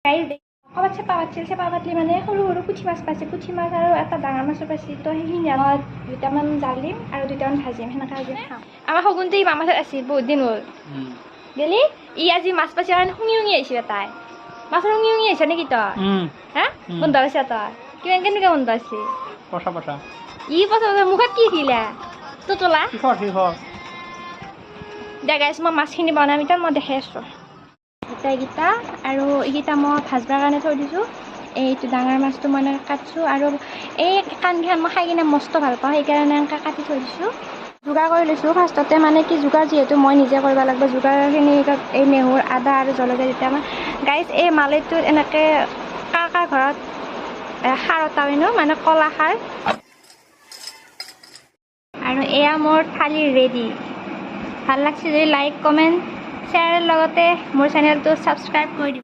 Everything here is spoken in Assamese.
গাইজ, ক'ৰবাত চেপা পাতিছিল। চেপা পাতলি মানে সৰু সৰু পুঠি মাছ পাইছে, পুঠি মাছ আৰু এটা ডাঙৰ মাছো পাইছে। তো সেইখিনি মই দুটামান জাল দিম আৰু দুটামান ভাজিম, সেনেকৈ আজি খাম। আমাৰ শগুনটো ই মামাৰ তাত আছিল, বহুত দিন হ'ল গেলি। ই আজি মাছ পাইছে কাৰণে শুঙি শুঙি আহিছে। তাই মাছৰ শুঙি শুঙি আহিছ নেকি তই? হা, গোন্ধ পাইছা তই? কিমান কেনেকুৱা গোন্ধ আছে? পচা পচা। ই পচা পচা। মুখত কি দিলা তোতলা? শিখৰ শিখৰ। দে গাইছ, মই মাছখিনি বনাম এতিয়া, মই দেখাই আছোঁ। এইকেইটা আৰু এইকেইটা মই ভাজবাৰ কাৰণে থৈ দিছোঁ। এইটো ডাঙৰ মাছটো মই এনেকৈ কাটছোঁ আৰু এই কাণকেইখন মই খাই কিনে মস্ত ভাল পাওঁ, সেইকাৰণে এনেকৈ কাটি থৈ দিছোঁ। যোগাৰ কৰি লৈছোঁ ফাৰ্ষ্টতে। মানে কি যোগাৰ, যিহেতু মই নিজে কৰিব লাগিব যোগাৰখিনি। এই নেহৰু, আদা আৰু জলকীয়া দুটামান। গাইছ, এই মালৈটোত এনেকৈ কাৰ কাৰ ঘৰত খাৰ অটাই ন, মানে কলা খাৰ। আৰু এয়া মোৰ থালি ৰেডি। ভাল লাগছে যদি লাইক, কমেণ্ট, শ্বেয়াৰৰ লগতে মোৰ চেনেলটো ছাবস্ক্ৰাইব কৰি দিব।